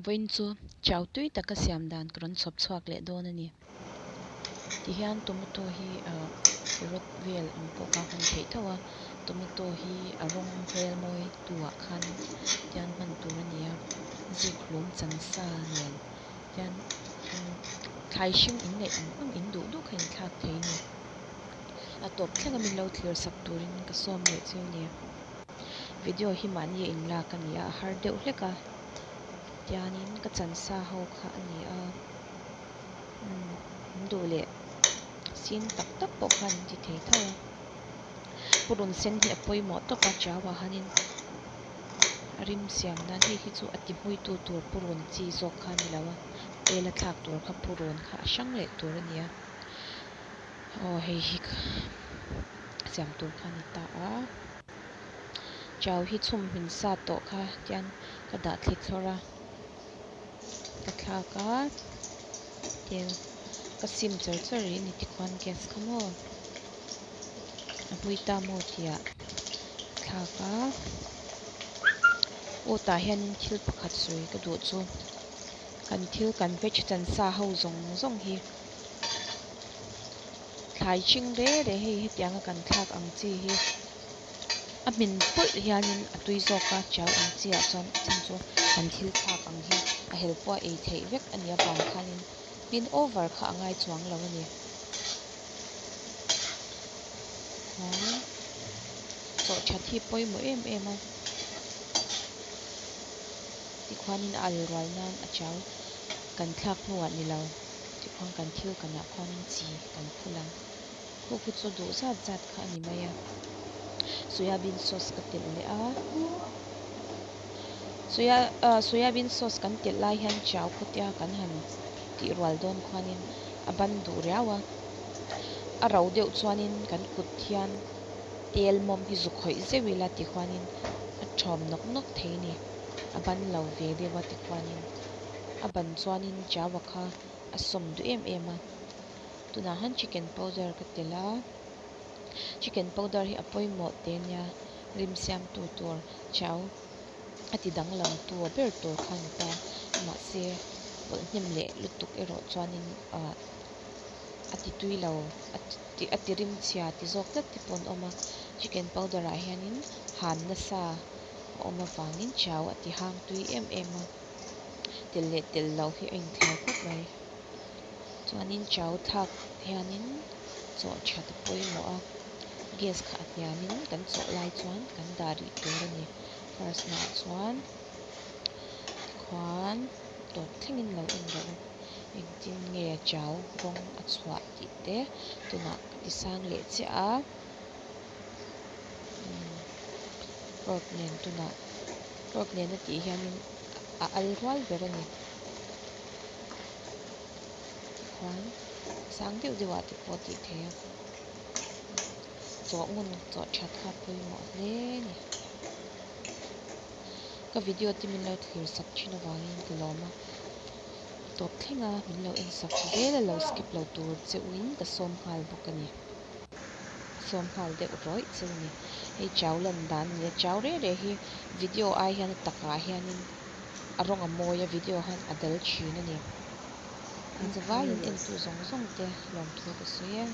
Vawiin chu chau tui taka siam dan ka rawn chhawp chhuak leh dawn a ni. Tihian tomato hi ah carrot vel ang pawh kha a hman theih tho a, tomato hi a rawng hmel mawi tu ah khan tian hman tur a ni a, zik hlum chan sa nen tian thlai hring in neih ang ang in duh duh kha in thlak thei a ni. A tawp thleng a min lo thlir sak turin ka sawm leh cheu a ni. Video hi mahni a inlak a ni a, a har deuh hlek a tianin ka chan sa ho kha a ni a umm an duh leh sin tak tak pawh khan an ti thei tho a purun sen hi a pawimawh tawp a chau ah hianin a rim siam nan hei hi chu a ti hmui tu tur purun chi zawk kha a ni lo a tel a thlak tur kha purun kha a hrang leh tur a ni a aw hei hi siam tur kha a ni ta a. Chau hi chhum hmin sa tawh kha tian ka dah thli thlawr a, ka thlak a tel ka sim char char rih a ni tikhuan gas kha maw a hmui ta maw tih ah ka thlak a aw tah hianin thil pakhat sawi ka duh chu kan thil kan veg chan sa ho zawng zawng hi thlai hring re re hei hetianga kan thlak ang chi hi a hmin pawlh hianin a tui zawk a chau ang chi ah chuan a chhan chu kan thil thlak ang hi a hel pawh a ei theih vek a nih avang khanin hmin over kha a ngai chuang lo a ni. Khuan chawh that hi pawimawh em em a tikhuanin a al rual nan a chau kan thlak hnuah ni lo. Tikhuan kan thil kanah khuanin chi kan phul ang. Khu khu chu duh zat zat kha a ni mai a. Soyabean sauce ka telh leh a. Soya ah soyabean sauce kan telh lai hian chau khawtia kan han tih rual dawn khuanin a ban duh riau a. A ro deuh chuanin kan kut hian tel mawm hi zu khawih zeuh ila tikhuanin a thawm nawk nawk thei a ni. A ban lo ve deuh a tikhuanin. A ban chuanin Jawa kha a sawm duh em em a, tunah han chicken powder ka telh a, chicken powder hi a pawimawh teh ania rim siamtu tur chau a ti danglam tu a ber tur kha a ni ta, mahse pawlh hnem leh lutuk erawh chuanin ah a ti tui lo a ti rim chhia ti zawk tlat te pawh an awm a, chicken powder ah hianin han nasa a awm avangin chau a ti hang tui em em a. Tel leh tel loh hi a inthlau khawp mai. Chuanin chau thlak hianin chawh that a pawimawh a, gas kha a hniamin kan chawh lai chuan kan dah rih tur a ni. First naah chuan tikhuan tawp thlengin lo en rawh u. Engtin nge chau rawng a chhuah tih te tunah ka ti sang leh chiah a. Fork nen tunah fork nena tih hianin a al rual ber a ni. Tikhuan sang deuh deuh ah te pawh tih theih a chawh ngun chawh that kha pawimawh hle a ni. Ka video te min lo thlir sak thin avangin ka lawm a tawp thleng a min lo en sak zel a lo skip lo tur che u in ka sawm nghal bawk a ni. Sawm nghal deuh rawih chu a ni. Hei chau lan dan a ni a, chau reh reh hi video ai hian a takah hianin a rawng a mawi a, video hian a dal thin a ni. An zavaiin entu zawng zawng te lawmthu ka sawi e.